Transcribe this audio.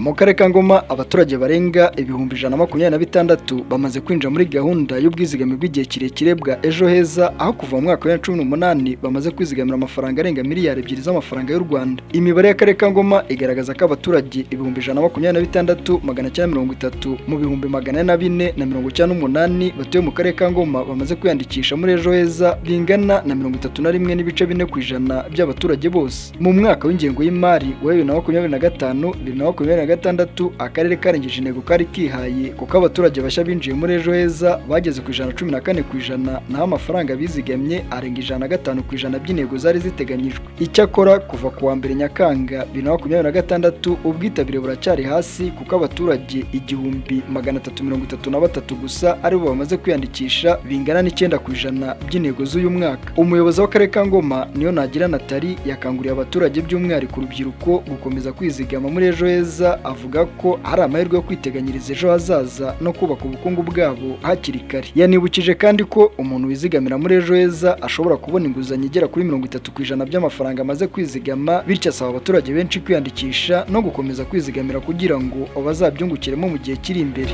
Mu karere ka Ngoma, abaturage barenga 126,000 bamaze kwinjira muri gahunda y'ubwizigame bw'igihe kirekire bwa Ejo Heza, aho kuva mu mwaka wa 2018 bamaze kwizigamira amafaranga arenga miliyari 2 z'amafaranga y'u Rwanda. Imibare y'akarere ka Ngoma igaragaza ko abaturage 126,930 mu 404,098 batuye mu karere ka Ngoma bamaze kwiyandikisha muri Ejo Heza, bingana na 31.4% by'abaturage bose. Mu mwaka w'ingengo y'imari wa 2025 2026, akarere karengeje intego kari kihaye, kuko abaturage bashya binjiye muri Ejo Heza bageze ku 114%, naho amafaranga bizigamye arenga 105% by'intego zari ziteganyijwe. Icyakora, kuva ku wa 1 Nyakanga 2026, ubwitabire buracyari hasi, kuko abaturage 1,333 gusa aribo bamaze kwiyandikisha, bingana n'9% by'intego z'uyu mwaka. Umuyobozi w'akarere ka Ngoma, Niyo Nagira Nathalie, yakanguriye abaturage, by'umwihariko urubyiruko, gukomeza kwizigama muri Ejo Heza, avuga ko hari amahirwe yo kwiteganyiriza ejo hazaza no kubaka ubukungu bwabo hakiri kare. Yanibukije kandi ko umuntu wizigamira muri Ejo Heza ashobora kubona inguzanyo igera kuri 30% by'amafaranga amaze kwizigama, bityo asaba abaturage benshi kwiyandikisha no gukomeza kwizigamira kugira ngo bazabyungukiremo mu gihe kiri imbere.